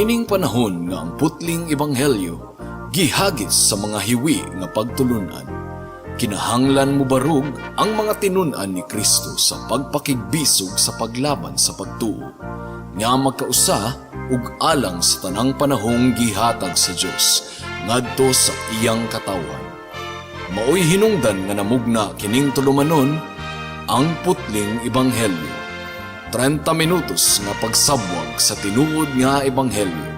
Niining panahon nga ang putling ebanghelyo gihagis sa mga hiwi nga pagtulunan, kinahanglan mobarog ang mga tinun-an ni Kristo sa pagpakigbisog sa paglaban sa pagtuo nga magkausa ug alang sa tanang panahong gihatag sa Dios ngadto sa iyang katawhan. Maoy hinungdan nga namugna kining tulumanon, Ang Putling Ebanghelyo. 30 minutos nga pagsabwag sa tinuod nga ebanghelyo.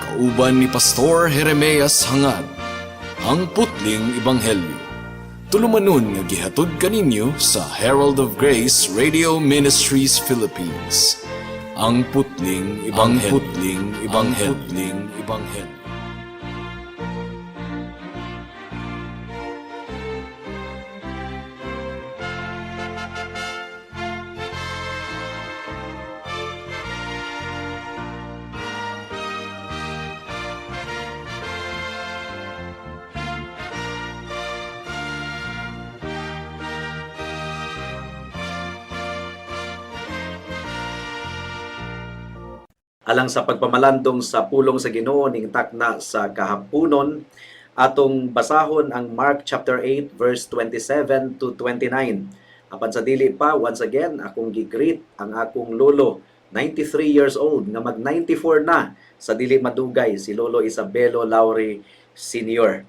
Kauban ni Pastor Jeremias Hangad. Ang Putling Ebanghelyo. Tulumanon nga gihatod kaninyo sa Herald of Grace Radio Ministries Philippines. Ang Putling Ebanghelyo. Ang Putling Ebanghelyo. Ang Putling Ebanghelyo. Alang sa pagpamalandong sa pulong sa Ginoo ning takna sa kahaponon, atong basahon ang Mark chapter 8 verse 27 to 29. Apan sa dili pa, once again, akong gi-greet ang akong lolo, 93 years old, nga mag 94 na sa dili madugay, si Lolo Isabelo Lauri Sr.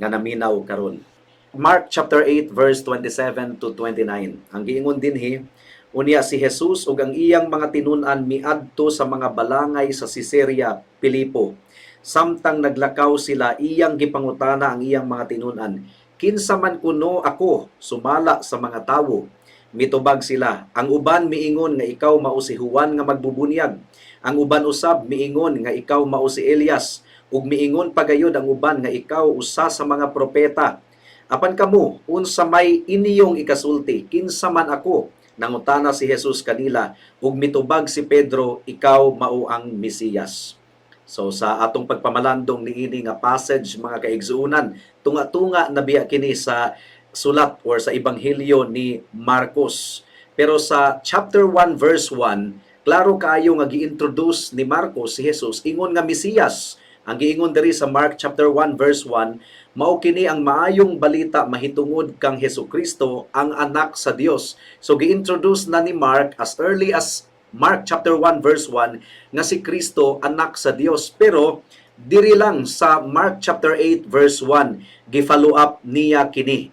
nga naminaw karon. Mark chapter 8 verse 27 to 29. Ang giingon dinhi, "Unya si Jesus ug ang iyang mga tinun-an miadto sa mga balangay sa Caesarea Pilipo. Samtang naglakaw sila, iyang gipangutana ang iyang mga tinun-an, 'Kinsa man kuno ako sumala sa mga tawo?' Mitubag sila, 'Ang uban miingon nga ikaw mao si Juan nga magbubunyag. Ang uban usab miingon nga ikaw mao si Elias, ug miingon pa gayud ang uban nga ikaw usa sa mga propeta. Apan kamo, unsa may inyong ikasulti, kinsa man ako?' Nangutana si Jesus kanila, ug mitubag si Pedro, 'Ikaw mao ang Mesiyas.'" So sa atong pagpamalandong niini nga passage, mga kaigsuonan, tunga-tunga na biya kini sa sulat or sa ebanghelyo ni Marcos. Pero sa chapter 1 verse 1, klaro kaayo nga gi-introduce ni Marcos si Jesus ingon nga Mesiyas. Ang giingon diri sa Mark chapter 1 verse 1, "Mao kini ang maayong balita mahitungod kang Hesukristo, ang anak sa Dios." So gi-introduce na ni Mark as early as Mark chapter 1 verse 1 nga si Kristo anak sa Dios. Pero diri lang sa Mark chapter 8 verse 1 gi-follow up niya kini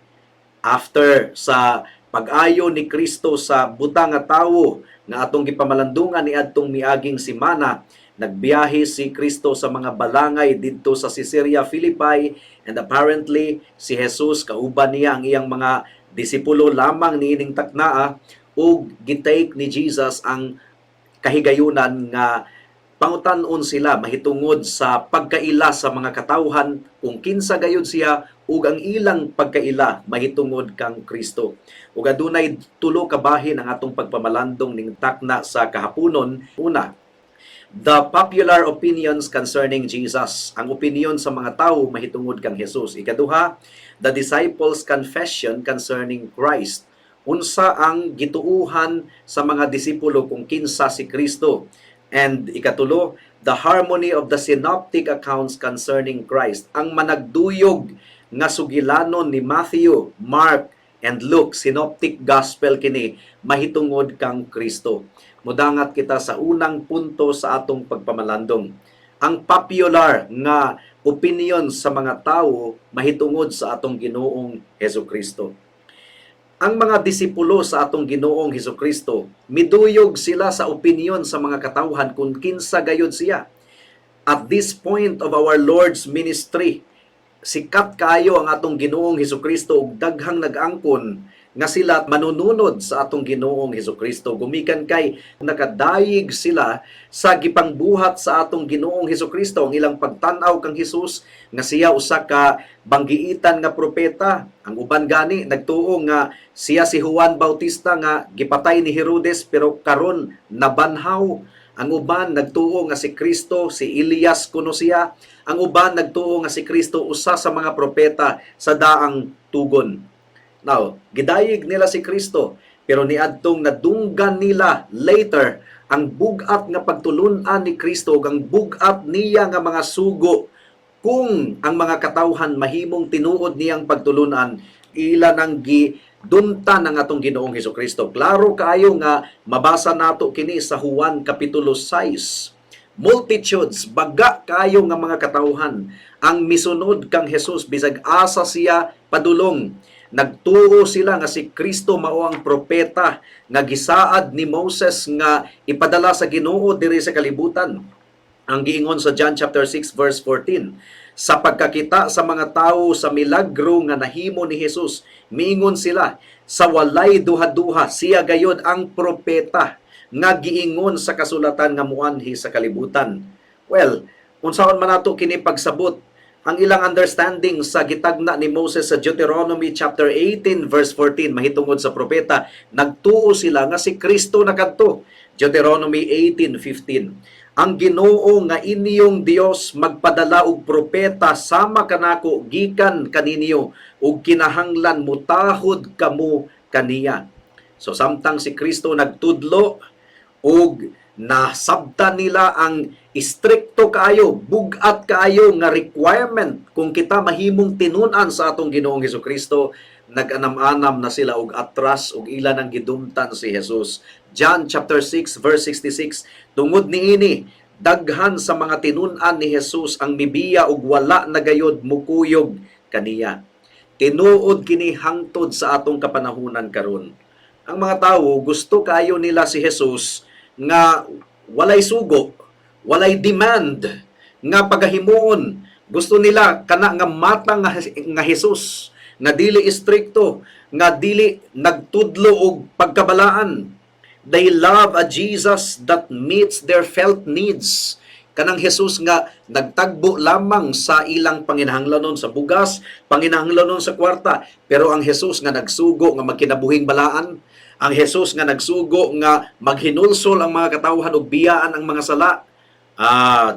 after sa pag-ayo ni Kristo sa butang nga tawo nga atong gipamalandungan niadtong miaging semana. Nagbiyahe si Kristo sa mga balangay didto sa Caesarea Philippi, and apparently si Jesus kauban niya ang iyang mga disipulo lamang niining taknaa, ug gitake ni Jesus ang kahigayunan nga pangutan-on sila mahitungod sa pagkaila sa mga katawhan kung kinsa gayud siya ug ang ilang pagkaila mahitungod kang Kristo. Ug adunay tulo ka bahin ang atong pagpamalandong ning takna sa kahaponon. Una, the popular opinions concerning Jesus. Ang opinion sa mga tao mahitungod kang Jesus. Ikaduha, the disciples' confession concerning Christ. Unsa ang gituuhan sa mga disipulo kung kinsa si Kristo. And ikatulo, the harmony of the synoptic accounts concerning Christ. Ang managduyog nga sugilanon ni Matthew, Mark, and Luke, synoptic gospel kini mahitungod kang Kristo. Mudangat kita sa unang punto sa atong pagpamalandong. Ang popular nga opinion sa mga tao mahitungod sa atong Ginoong Hesus Kristo. Ang mga disipulo sa atong Ginoong Hesus Kristo, miduyog sila sa opinion sa mga katawhan kung kinsa gayud siya. At this point of our Lord's ministry, sikat kaayo ang atong Ginoong Hesus Kristo ug daghang nag-angkon nga sila manununod sa atong Ginoong Hesus Kristo gumikan kay nakadayig sila sa gipangbuhat sa atong Ginoong Hesus Kristo, ang ilang pagtan-aw kang Hesus nga siya usa ka banggiitan nga propeta. Ang uban gani nagtuo nga siya si Juan Bautista nga gipatay ni Herodes pero karon nabanhaw. Ang uban nagtuo nga si Kristo, si Elias kuno siya. Ang uban nagtuo nga si Kristo usa sa mga propeta sa daang tugon. Now, gidayig nila si Kristo, pero niadtong nadunggan nila later Ang bug-at nga pagtulun-an ni Kristo ug ang bug-at niya nga mga sugo, kung ang mga katawhan mahimong tinuod niyang pagtulunan, ila nang gidumtan ang atong Ginoong Hesukristo. Klaro kaayo nga mabasa nato kini sa Juan kapitulo 6. Multitudes, baga kaayo nga mga katawhan ang misunod kang Jesus bisag asa siya padulong. Nagtuo sila nga si Kristo mao ang propeta nga gisaad ni Moses nga ipadala sa Ginoo diri sa kalibutan. Ang giingon sa John chapter 6 verse 14, sa pagkakita sa mga tawo sa milagro nga nahimo ni Jesus, miingon sila, "Sa walay duha-duha, siya gayod ang propeta nga giingon sa kasulatan nga muanhi sa kalibutan." Well, unsaon man nato kini pagsabot? Ang ilang understanding sa gitagna ni Moses sa Deuteronomy chapter 18 verse 14 mahitungod sa propeta, nagtuo sila nga si Kristo na kadto. Deuteronomy 18:15. "Ang Ginoo nga inyong Dios magpadala og propeta sama kanako gikan kaninyo, ug kinahanglan mutahod kamo kaniya." So samtang si Kristo nagtudlo ug nasabtan nila ang istrikto kaayo, bug-at kaayo nga requirement kung kita mahimong tinun-an sa atong Ginoong Hesukristo, nag-anam-anam na sila og atras ug ila nang gidumtan si Jesus. John chapter 6 verse 66, tungod niini daghan sa mga tinun-an ni Jesus ang mibiya ug wala na gayod mukuyog kaniya. Tinuod kini hangtod sa atong kapanahunan karon. Ang mga tawo, gusto kaayo nila si Jesus nga walay sugo, walay demand nga pagahimuon. Gusto nila kana nga mata nga Jesus nga dili istrikto, nga dili nagtudlo og pagkabalaan. They love a Jesus that meets their felt needs. Kanang Jesus nga nagtagbo lamang sa ilang panginahanglanon sa bugas, panginahanglanon sa kwarta. Pero ang Jesus nga nagsugo nga magkinabuhing balaan, ang Jesus nga nagsugo nga maghinulsol ang mga katawhan ug biyaan ang mga sala,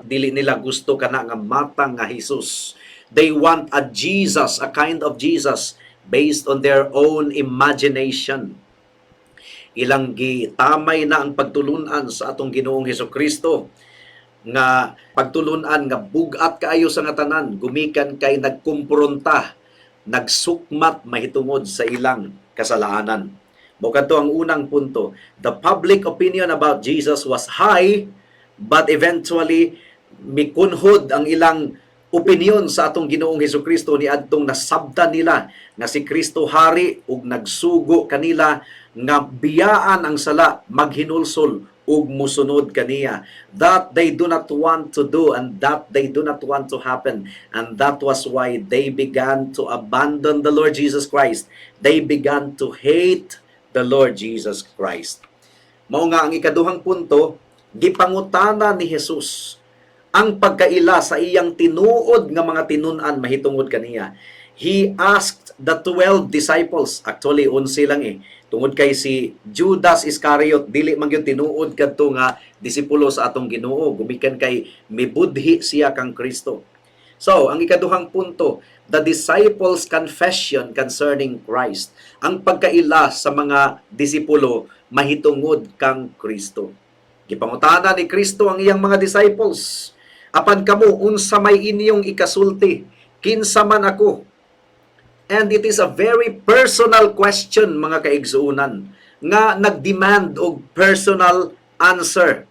dili nila gusto kana nga mata nga Jesus. They want a Jesus, a kind of Jesus based on their own imagination. Ilang gitamay na ang pagtulunan sa atong Ginoong Hesukristo nga pagtulunan nga bug-at kaayo sa nga tanan gumikan kay nagkumpronta, nagsukmat mahitungod sa ilang kasalanan. Mao kadto ang unang punto. The public opinion about Jesus was high, but eventually mikunhod ang ilang opinion sa atong Ginoong Hesukristo niadtong nasabtan nila nga si Kristo hari ug nagsugo kanila nga biyaan ang sala, maghinulsol ug musunod kaniya. That they do not want to do and that they do not want to happen, and that was why they began to abandon the Lord Jesus Christ. They began to hate the Lord Jesus Christ. Mao nga ang ikaduhang punto, gipangutana ni Jesus ang pagkaila sa iyang tinuod nga mga tinun-an mahitungod kaniya. He asked the 12 disciples, actually 11 lang eh, tungod kay si Judas Iscariot dili man gyud tinuod kadto nga disipulo sa atong Ginoo gumikan kay mibudhi siya kang Kristo. So, ang ikaduhang punto, the disciples' confession concerning Christ. Ang pagkaila sa mga disipulo mahitungod kang Kristo. Gipangutana ni Kristo ang iyang mga disciples, "Apan kamo, unsa may inyong ikasulti? Kinsa man ako?" And it is a very personal question, mga kaigsuonan, nga nagdemand og personal answer.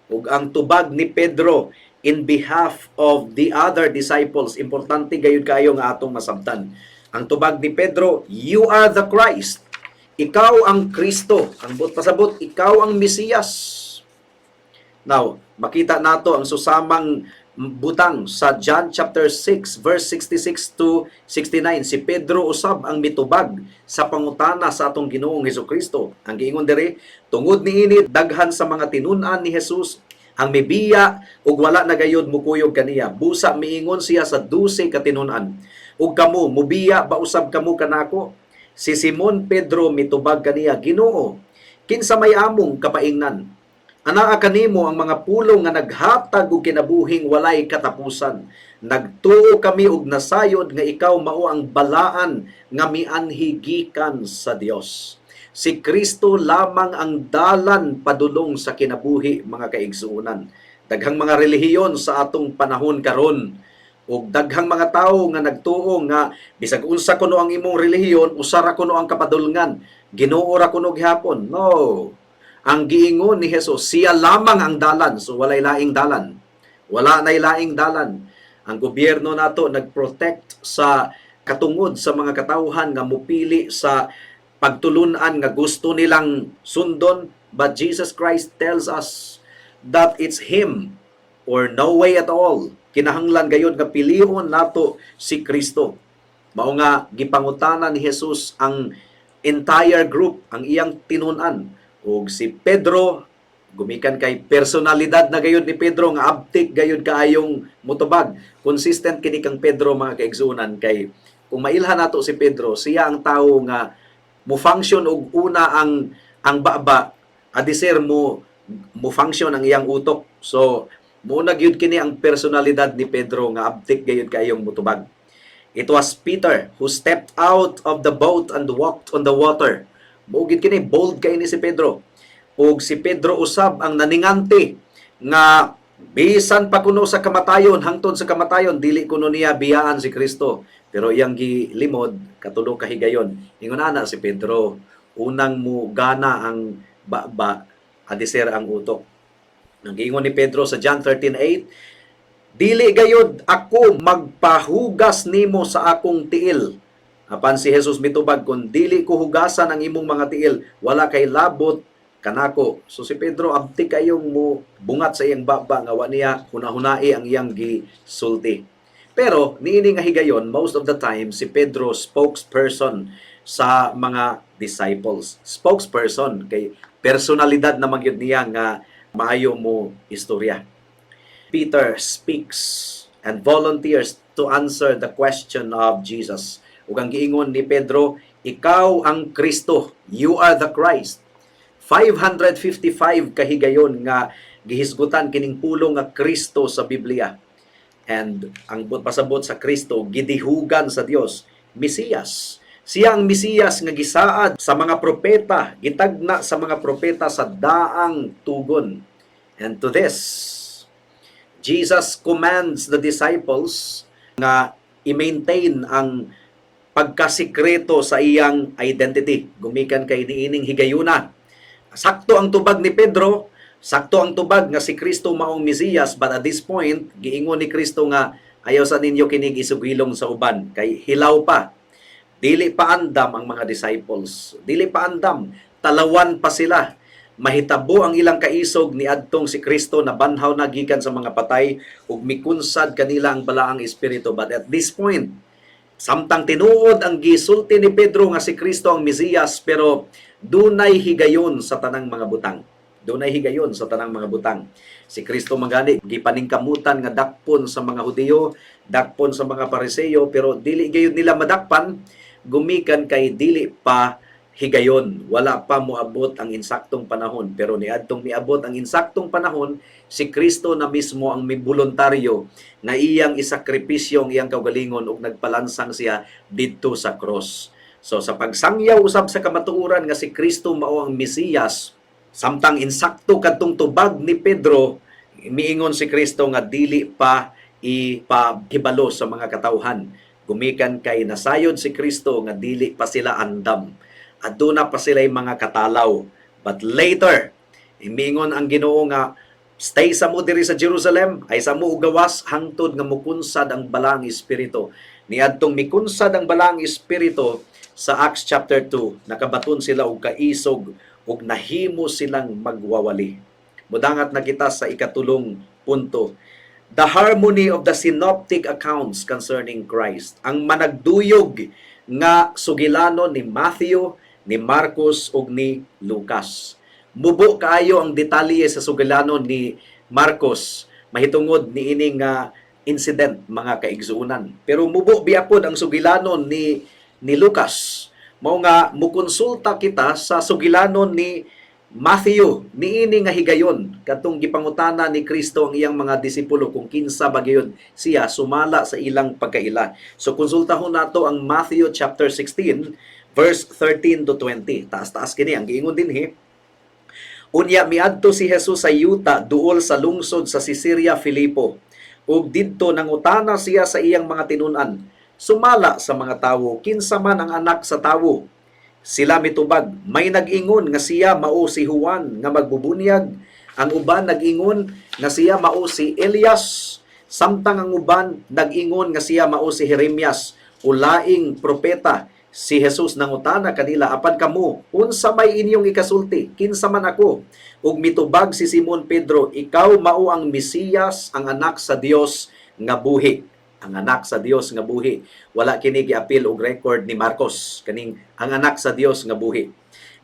Ug ang tubag ni Pedro in behalf of the other disciples, importante gayud kayo nga atong masabtan. Ang tubag ni Pedro, "You are the Christ." Ikaw ang Kristo. Ang buot pasabot, ikaw ang Mesiyas. Now, makita nato ang susamang butang sa John chapter 6 verse 66 to 69. Si Pedro usab ang mitubag sa pangutana sa atong Ginoong Hesukristo. Ang giingon diri, tungod niini daghan sa mga tinun-an ni Jesus ang mibiya ug wala na gayod mukuyog kaniya. Busa miingon siya sa 12 ka tinun-an, "Ug kamo, mubiya ba usab kamo kanako?" Si Simon Pedro mitubag kaniya, "Ginoo, kinsa may among kapaingnan? Anaa kanimo ang mga pulong nga naghatag og kinabuhing walay katapusan. Nagtuo kami og nasayod nga ikaw mao ang balaan nga mianhi gikan sa Dios." Si Kristo lamang ang dalan padulong sa kinabuhi, mga kaigsuonan. Daghang mga relihiyon sa atong panahon karon ug daghang mga tawo nga nagtuo nga bisag unsa kuno ang imong relihiyon, usa ra kuno ang kapadulngan, Ginoo ra kuno gihapon. No. Ang giingon ni Jesus, siya lamang ang dalan, so walay laing dalan. Wala nay laing dalan. Ang gobyerno nato nagprotect sa katungod sa mga katawhan nga mupili sa pagtulunan nga gusto nilang sundon, but Jesus Christ tells us that it's Him or no way at all. Kinahanglan gayud nga pilion nato si Kristo. Mao nga gipangutana ni Jesus ang entire group, ang iyang tinun-an. Ug si Pedro, gumikan kay personalidad na gayud ni Pedro nga abtik gayud kaayong mutubag. Consistent kini kang Pedro, mga kaigsuonan, kay kung mailhan nato si Pedro, siya ang tawo nga mo function og una ang baba, adiser mo mo function ang iyang utok. So mo na gyud kini ang personalidad ni Pedro nga abtik gayud kaayong mutubag. It was Peter who stepped out of the boat and walked on the water. Mao gid kini, bold kay ni si Pedro. Ug si Pedro usab ang naninganti nga bisan pa kuno sa kamatayon, hangtod sa kamatayon, dili kuno niya biyaan si Kristo. Pero iyang gilimod katulo ka higayon. Ingon ana si Pedro, unang mo gana ang baba, adiser ang utok. Ang giingon ni Pedro sa John 13:8, "Dili gayod ako magpahugas nimo sa akong tiil." Apan si Jesus mitubag, "Kung dili ko hugasan ang imong mga tiil, wala kay labot kanako." So si Pedro, abtik kayong mo bungat sa iyang baba nga wa niya hunahunai ang iyang gisulti. Pero niini nga higayon, most of the time si Pedro spokesperson sa mga disciples. Spokesperson kay personalidad na magyud niya nga maayo mo istorya. Peter speaks and volunteers to answer the question of Jesus. Ug ang giingon ni Pedro, "Ikaw ang Kristo, you are the Christ." 555 kahigayon nga gihisgutan kining pulong nga Kristo sa Biblia. And ang buot pasabot sa Kristo, gidihugan sa Dios, Mesiyas. Siya ang Mesiyas nga gisaad sa mga propeta, gitagna sa mga propeta sa daang tugon. And to this, Jesus commands the disciples nga i-maintain ang pagkasikreto sa iyang identity. Gumikan kay niining higayuna, sakto ang tubag ni Pedro, sakto ang tubag nga si Kristo maong Mesiyas, but at this point, giingon ni Kristo nga ayaw sa ninyo kinig isugilong sa uban kay hilaw pa. Dili pa andam ang mga disciples. Dili pa andam, talawan pa sila. Mahitabo ang ilang kaisog ni adtong si Kristo na banhaw na gikan sa mga patay ug mikunsad kanila ang Balaang Espiritu. But at this point, samtang tinuod ang gisulti ni Pedro nga si Kristo ang Mesiyas, pero dunay higayon sa tanang mga butang. Dunay higayon sa tanang mga butang. Si Kristo mangani gipaningkamutan nga dakpon sa mga Hudiyo, dakpon sa mga Pariseo, pero dili gayud nila madakpan gumikan kay dili pa higayon, wala pa moabot ang insaktong panahon. Pero niadtong miabot ang insaktong panahon, si Kristo na mismo ang miboluntaryo nga iyang isakripisyo ang iyang kaugalingon ug nagpalansang siya didto sa cross. So sa pagsangyaw usab sa kamatuoran nga si Kristo mao ang Mesiyas, samtang insakto kadtong tubag ni Pedro, miingon si Kristo nga dili pa ipahibalo sa mga katawhan. Gumikan kay nasayod si Kristo nga dili pa sila andam. Aduna pa sila'y mga katalaw. But later, miingon ang Ginoo nga stay sa mo diri sa Jerusalem, ay sa mo ugawas hangtod nga mukunsad ang Balaang Espiritu. Niadtong mikunsad ang Balaang Espiritu sa Acts chapter 2, nakabaton sila og kaisog ug nahimo silang magwawali. Mudangat na kita sa ikatulong punto. The harmony of the synoptic accounts concerning Christ. Ang managduyog nga sugilanon ni Matthew, ni Marcos ug ni Lucas. Mubo kaayo ang detalye sa sugilanon ni Marcos mahitungod niini nga incident, mga kaigsuonan. Pero mubo biya pod ang sugilanon ni Lucas. Mao nga mukonsulta kita sa sugilanon ni Matthew niini nga higayon kadtong gipangutana ni Kristo ang iyang mga disipulo kung kinsa ba gyud siya sumala sa ilang pagkaila. So konsultahon nato ang Matthew chapter 16 Verse 13 to 20. Taas-taas kini ang giingon dinhi. Unya miadto si Jesus sa yuta duol sa lungsod sa Cesarea Filipo. Ug didto nangutana siya sa iyang mga tinun-an, "Sumala sa mga tawo, kinsa man ang Anak sa Tawo?" Sila mitubag, "May nag-ingon nga siya mao si Juan nga magbubunyag, ang uban nag-ingon nga siya mao si Elias, samtang ang uban nag-ingon nga siya mao si Jeremias o laing propeta." Si Jesus nangutana kanila, "Apan kamo, unsa may inyong ikasulti? Kinsa man ako?" Ug mitubag si Simon Pedro, "Ikaw mao ang Mesiyas, ang Anak sa Dios nga buhi." Ang Anak sa Dios nga buhi. Wala kini giapil og record ni Marcos kaning ang Anak sa Dios nga buhi.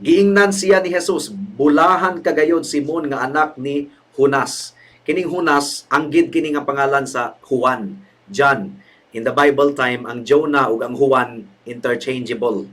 Giingnan siya ni Jesus, "Bulahan ka gayod, Simon, nga anak ni Jonas." Kining Jonas, anggid kini nga pangalan sa Juan, John. In the Bible time, ang Jonah ug ang Juan interchangeable.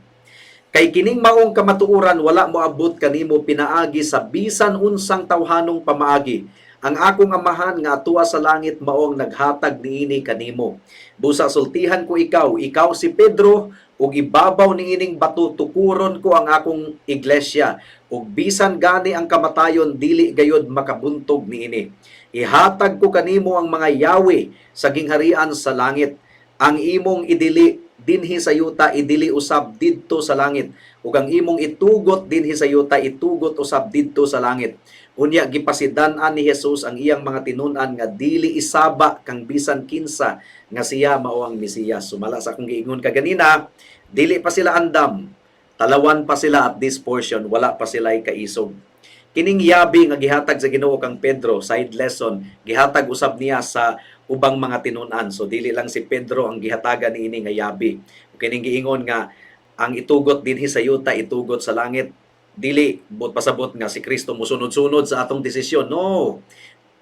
"Kay kining maong kamatuoran wala moabot kanimo pinaagi sa bisan unsang tawhanong pamaagi. Ang akong Amahan nga atua sa langit maong naghatag niini kanimo. Busa sultihan ko ikaw, ikaw si Pedro, ug ibabaw niining bato tukuron ko ang akong iglesia, ug bisan gani ang kamatayon dili gayod makabuntog niini. Ihatag ko kanimo ang mga yawi sa gingharian sa langit. Ang imong idili dinhi sa yuta, idili usab didto sa langit, ug ang imong itugot dinhi sa yuta, itugot usab didto sa langit." Unya gipasidan-an ni Jesus ang iyang mga tinun-an nga dili isaba kang bisan kinsa nga siya mao ang Mesiyas. Sumala sa akong giingon kaganina, dili pa sila andam. Talawan pa sila at this portion, wala pa sila kaisog. Kining yabi nga gihatag sa Ginoo kang Pedro, side lesson, gihatag usab niya sa ubang mga tinun-an. So dili lang si Pedro ang gihatagan niini nga yabi. Kining giingon nga ang itugot dinhi sa yuta, itugot sa langit, dili buot pasabot nga si Kristo musunod-sunod sa atong desisyon. No.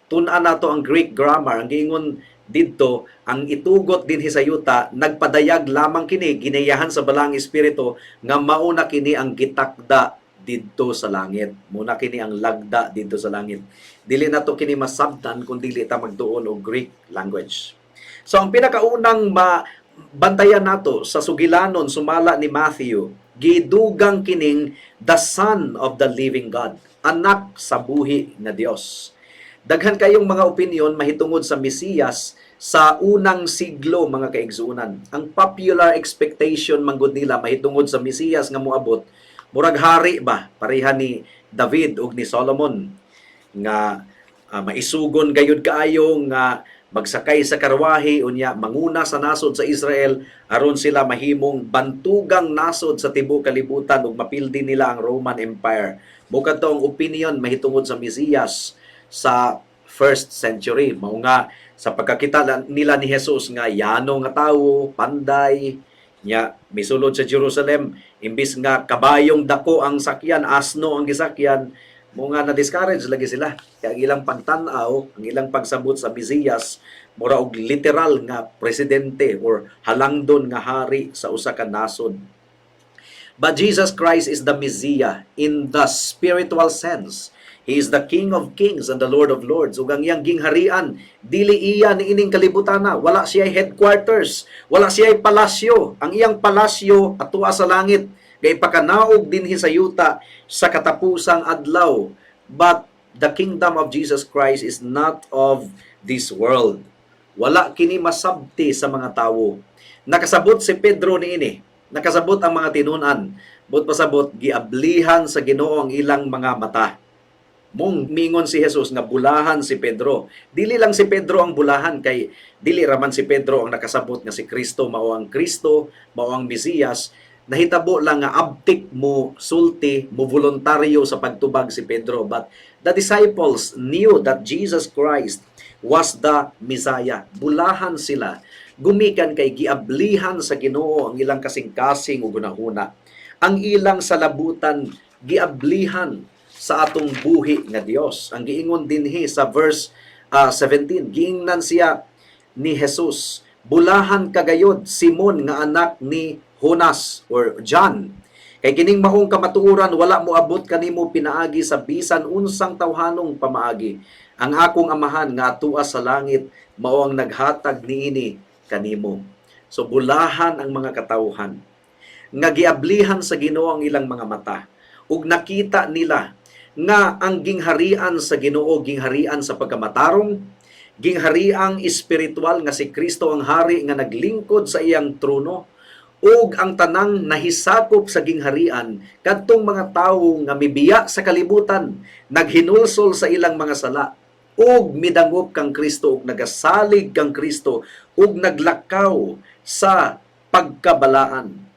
Tun-an nato ang Greek grammar. Ang giingon didto, ang itugot dinhi sa yuta, nagpadayag lamang kini, ginayahan sa Balaang Espiritu, nga mauna kini ang gitakda didto sa langit. Muna kini ang lagda didto sa langit. Dili nato kini masabtan kung dili ta magduol og Greek language. So ang pinakaunang mabantayan nato sa sugilanon sumala ni Matthew, gidugang kining the Son of the Living God, Anak sa buhi nga Dios. Daghan kayong mga opinion mahitungod sa Mesiyas sa unang siglo, mga kaigsuonan. Ang popular expectation manggod nila mahitungod sa Mesiyas nga moabot, murag hari ba, pareha ni David ug ni Solomon, nga maisugon gayud kaayo nga magsakay sa karwahe, unya manguna sa nasod sa Israel aron sila mahimong bantugang nasod sa tibuok kalibutan ug mapildi nila ang Roman Empire. Mao kadto ang opinion mahitungod sa Mesiyas sa first century. Mao nga sa pagkakita nila ni Jesus nga yano nga tawo, panday, nya misulod sa Jerusalem, imbis nga kabayong dako ang sakyan, asno ang gisakyan, mao nga na-discourage lagi sila. Kaya ang ilang pagtan-aw, ang ilang pagsabot sa Mesiyas, mura og literal nga presidente or halangdon nga hari sa usa ka nasod. But Jesus Christ is the Messiah in the spiritual sense. He is the King of Kings and the Lord of Lords. Ug ang iyang gingharian, dili iya niining kalibutana. Wala siya headquarters, wala siya palasyo. Ang iyang palasyo atua sa langit, kay pakanaog dinhi sa yuta sa katapusang adlaw. But the kingdom of Jesus Christ is not of this world. Wala kini masabti sa mga tawo. Nakasabot si Pedro niini. Nakasabot ang mga tinunan. Buot pasabot, giablihan sa Ginoo ang ilang mga mata. Mong mingon si Jesus nga bulahan si Pedro. Dili lang si Pedro ang bulahan, kay dili raman si Pedro ang nakasabot nga si Kristo mao ang Kristo, mao ang Mesiyas. Nahitabo lang nga abtik mo sulti, mo voluntaryo sa pagtubag si Pedro. But the disciples knew that Jesus Christ was the Messiah. Bulahan sila gumikan kay giablihan sa Ginoo ang ilang kasing-kasing ug hunahuna. Ang ilang salabutan giablihan sa atong buhi nga Dios. Ang giingon dinhi sa verse 17, giingnan siya ni Jesus, "Bulahan ka gayod, Simon nga anak ni Jonas or John. Kay kining maong kamatuoran wala moabot kanimo pinaagi sa bisan unsang tawhanong pamaagi. Ang akong Amahan nga atua sa langit mao ang naghatag niini kanimo." So bulahan ang mga katawhan. Nga giablihan sa Ginoo ang ilang mga mata ug nakita nila nga ang gingharian sa Ginoo, gingharian sa pagkamatarong, ginghariang espiritual nga si Kristo ang hari nga naglingkod sa iyang trono, ug ang tanang nahisakop sa gingharian kadtong mga tawo nga mibiya sa kalibutan, naghinulsol sa ilang mga sala ug midangop kang Kristo ug nagasalig kang Kristo ug naglakaw sa pagkabalaan.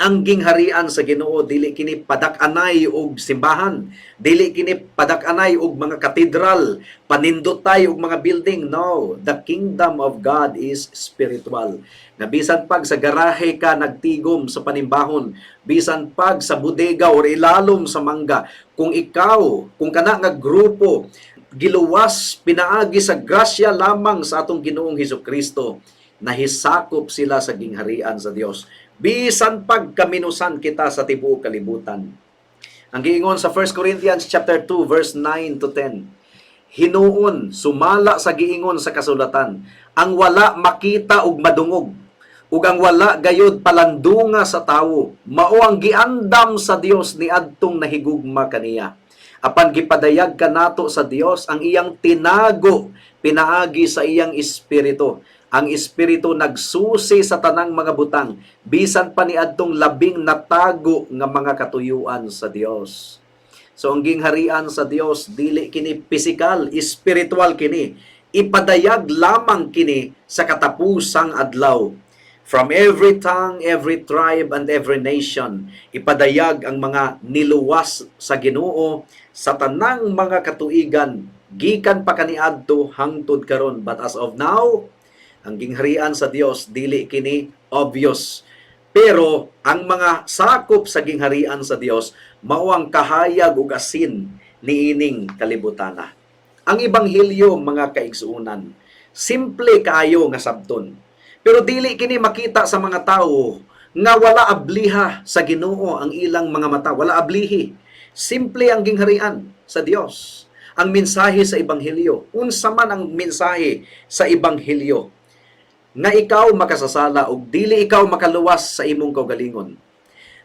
Ang gingharian sa Ginoo, dili kini padak-anay og simbahan, dili kini padak-anay og mga katedral, panindotay og mga building. No, the kingdom of God is spiritual. Na bisan pag sa garahe ka nagtigom sa panimbahon, bisan pag sa bodega or ilalom sa mangga, kung ikaw, kung kana nga grupo giluwas pinaagi sa grasya lamang sa atong Ginoong Hesus Kristo, nahisakop sila sa gingharian sa Dios bisan pagkaminusan kita sa tibuok kalibutan. Ang giingon sa 1 Corinthians chapter 2 verse 9 to 10. Hinuon, sumala sa giingon sa kasulatan, ang wala makita ug madungog ug ang wala gayod palandunga sa tawo, mao ang giandam sa Dios niadtong nahigugma kaniya. Apan gipadayag kanato sa Dios ang iyang tinago pinaagi sa iyang Espiritu. Ang Espiritu nagsusi sa tanang mga butang, bisan pa niadtong labing natago nga mga katuyuan sa Dios. So ang gingharian sa Dios, dili kini pisikal, espiritual kini. Ipadayag lamang kini sa katapusang adlaw. From every tongue, every tribe, and every nation, ipadayag ang mga niluwas sa Ginoo sa tanang mga katuigan gikan pa kaniadto hangtod karon. But as of now, ang gingharian sa Dios, dili kini obvious. Pero ang mga sakop sa gingharian sa Dios mao ang kahayag ug asin niining kalibutana. Ang ebanghelyo, mga kaigsuonan, simple kaayo nga sabton. Pero dili kini makita sa mga tawo nga wala abliha sa Ginoo ang ilang mga mata, wala ablihi. Simple ang gingharian sa Dios. Ang mensahe sa ebanghelyo, unsa man ang mensahe sa ebanghelyo? Nga ikaw makasasala ug dili ikaw makaluwas sa imong kaugalingon.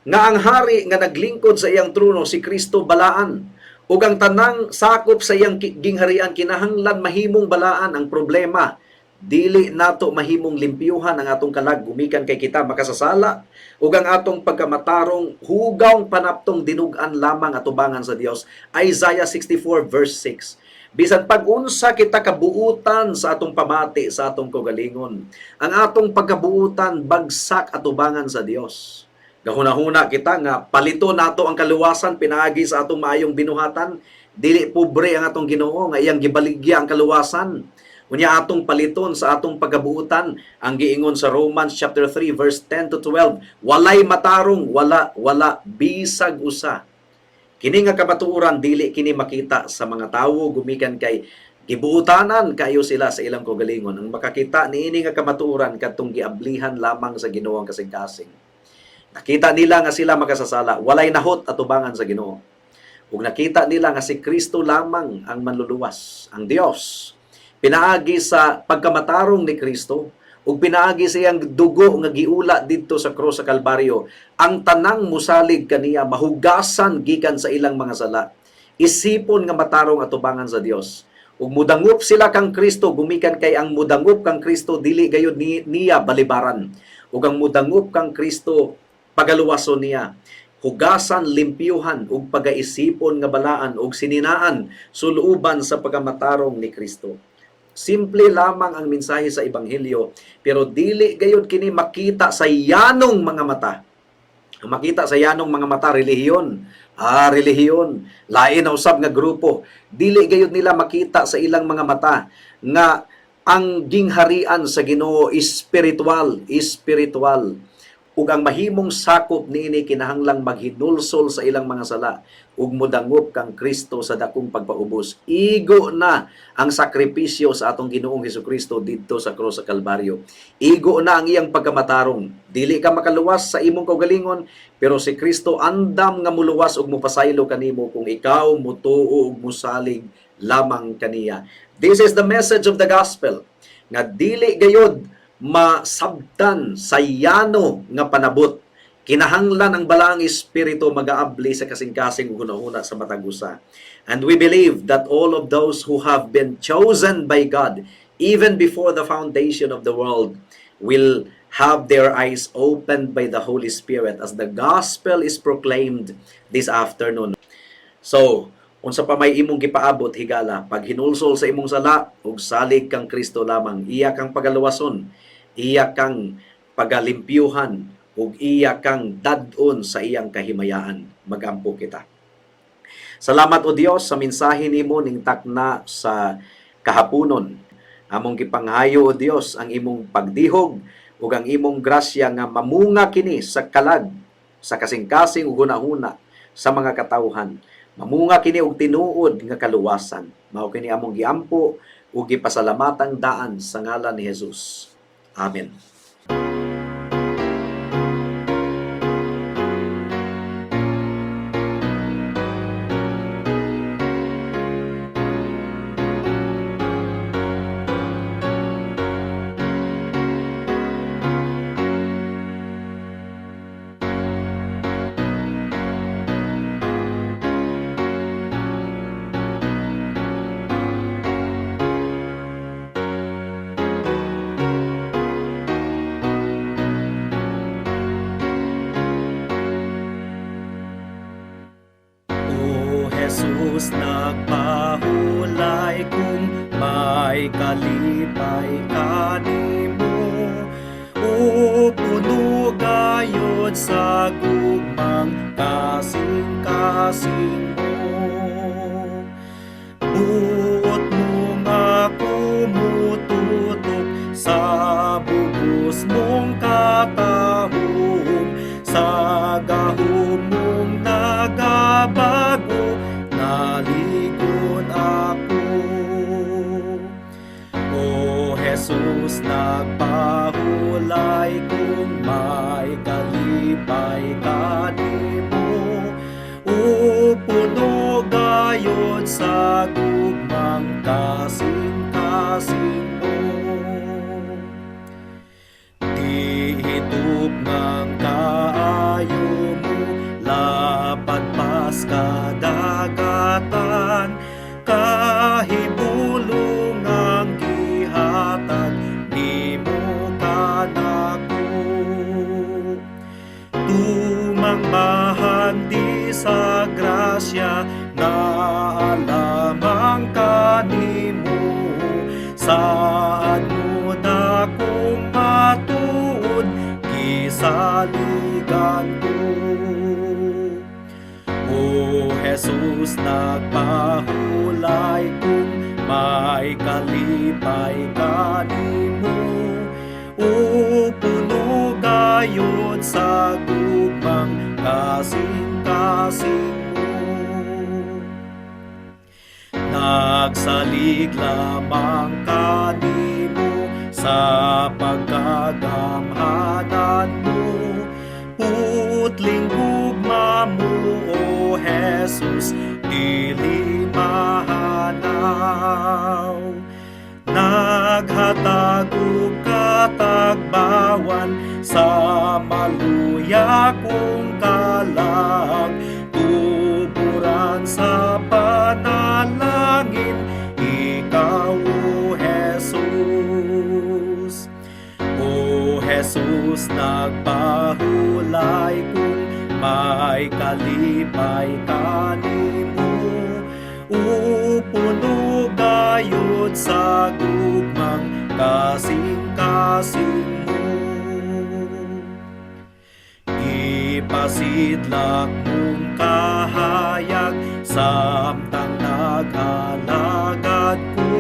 Nga ang hari nga naglingkod sa iyang trono, si Kristo, balaan ug ang tanang sakop sa iyang gingharian kinahanglan mahimong balaan. Ang problema, dili nato mahimong limpyuhan ang atong kalag gumikan kay kita makasasala ug ang atong pagkamatarong hugawng panaptong dinug-an lamang atubangan sa Dios. Isaiah 64 verse 6. Bisan pag-unsa kita kabuutan sa atong pamati sa atong kaugalingon, ang atong pagkabuutan bagsak atubangan sa Dios. Gahuna-huna kita nga palito nato ang kaluwasan pinaagi sa atong maayong binuhatan. Dili pobre ang atong Ginoo nga iyang gibaligya ang kaluwasan. Unya atong paliton sa atong pagkabuutan. Ang giingon sa Romans chapter 3 verse 10 to 12, walay matarong, wala, wala bisag usa. Kini nga kamatuoran, dili kini makita sa mga tawo gumikan kay gibuutanan kayo sila sa ilang kaugalingon. Ang makakita niini nga kamatuoran, kadtong giablihan lamang sa Ginoo ang kasing-kasing. Nakita nila nga sila makasasala, walay nahot atubangan sa Ginoo. Ug nakita nila nga si Kristo lamang ang manluluwas, ang Dios. Pinaagi sa pagkamatarong ni Kristo ug pinaagi sa iyang dugo nga giula didto sa krus sa Kalbaryo, ang tanang musalig kaniya mahugasan gikan sa ilang mga sala. Isipon nga matarong atubangan sa Dios. Ug mudangop sila kang Kristo gumikan kay ang mudangop kang Kristo dili gayud niya balibaran. Ug ang mudangop kang Kristo, pagaluwason niya, hugasan, limpyuhan ug pagaisipon nga balaan ug sininaan suluban sa pagkamatarong ni Kristo. Simple lamang ang mensahe sa ebanghelyo, pero dili gayud kini makita sa yanong mga mata. Ang makita sa yanong mga mata, relihiyon. Ah, relihiyon. Lain na usab nga grupo. Dili gayud nila makita sa ilang mga mata nga ang gingharian sa Ginoo espiritual, espiritual. Ug ang mahimong sakop niini kinahanglang maghinulsol sa ilang mga sala ug modangop kang Kristo sa dakong pagpaubos. Igo na ang sakripisyo sa atong Ginoong Hesukristo didto sa krus sa Kalbaryo. Igo na ang iyang pagkamatarong. Dili ka makaluwas sa imong kaugalingon, pero si Kristo andam nga muluwas ug mopasaylo kanimo kung ikaw mutuo ug musalig lamang kaniya. This is the message of the gospel nga dili gayod masabtan sa yano nga panabot. Kinahanglan ang Balaang Espiritu magaabli sa kasing-kasing ug hunahuna sa matag usa. And we believe that all of those who have been chosen by God even before the foundation of the world will have their eyes opened by the Holy Spirit as the gospel is proclaimed this afternoon. So, unsa pa may imong gipaabot, higala, paghinulsol sa imong sala ug salig kang Kristo lamang, iya kang pagaluwason, iya kang pagalimpyuhan ug iya kang dad-on sa iyang kahimayaan. Magampo kita. Salamat, O Dios, sa mensahe nimo ning takna sa kahaponon. Among gipanghayo, O Dios, ang imong pagdihog ug ang imong grasya nga mamunga kini sa kalag sa kasing-kasing ug hunahuna sa mga katawhan. Mamunga kini og tinuod nga kaluwasan. Mao kini among giampo ug gipasalamatang daan sa ngalan ni Jesus. Amen. O Jesus, nagpahulay kung may kalipay kanimo, o puno gayod sa gugmang kasing-kasing mo. Buot mo nga kumututok sa bugos mong katahom, sa gahom mong nagabago, naligon ako. O Jesus, nagpahulay kung may kalipay kanimo, o puno gayod sa gugmang kasing-kasing mo. Di hitup ng kaayo mo, lapad pas kadagatan, kahibulong ang gihatag nimo kanako. Tumang bahandi sa grasya na alamang kanimo, saad mo dakong matuod, gisaligan ko. O Jesus, nagpahulay kung may kalipay kanimo, o puno gayod sa gugmang kasing-kasing mo. Nagsalig lamang kanimo sa pagkagamhanan mo, putling gugma mo, O Jesus, dili mahanaw. Naghatag og katagbawan sa maluya kong kalag, tuburan sa panalangin, ikaw, O Jesus. O Jesus, nagpahulay kung may kalipay kanimo, o puno gayod sa gugmang kasing-kasing mo. Ipasidlak mong kahayag samtang nag-alagad ko,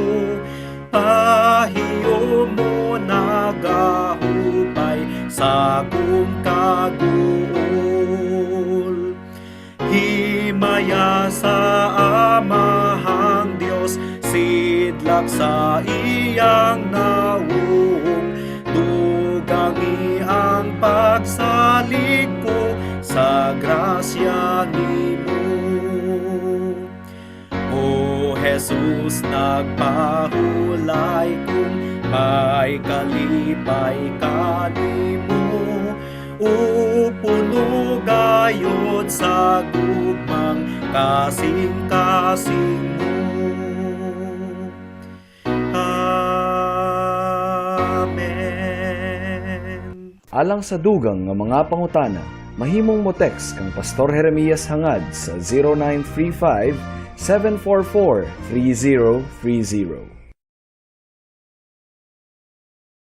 pahiyo mo nagahupay sa kong kaguol. Himaya sa Amahang Dios, sidlak sa iyang nawong, dugangi ang pagsalig ko sa grasya nimo. O Jesus, nagpahulay kung may kalipay kanimo, O puno gayod sa gugmang kasing-kasing mo. Amen. Alang sa dugang nga mga pangutana, mahimong mo text kang Pastor Jeremias Hangad sa 0935 744 3030.